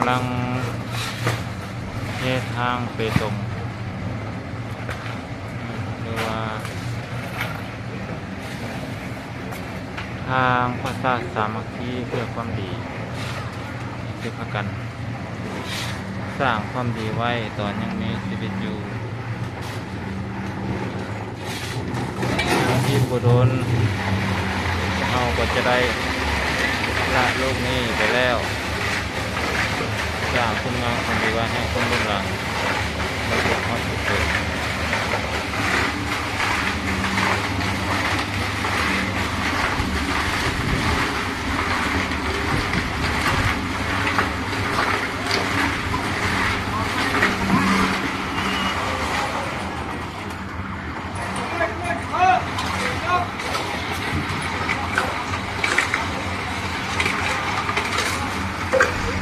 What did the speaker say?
ກຳລັງເທທາງເປຕົງ ຫຼືວ່າທາງປະຊາສາມັກຄີເພື່ອຄວາມດີ ທີ່ພາກັນສ້າງຄວາມດີໄວ້ຕອນຍັງມີຊີວິດຢູ່. ອີກບໍ່ດົນເຮົາກໍຈະໄດ້ລະໂລກນີ້ໄປແລ້ວ, ສ້າງຄຸນງາມຄວາມດີໄວ້ໃຫ້ຄົນລຸ້ນຫຼັງໄດ້ເກີດຮອດເກີດເກີດ.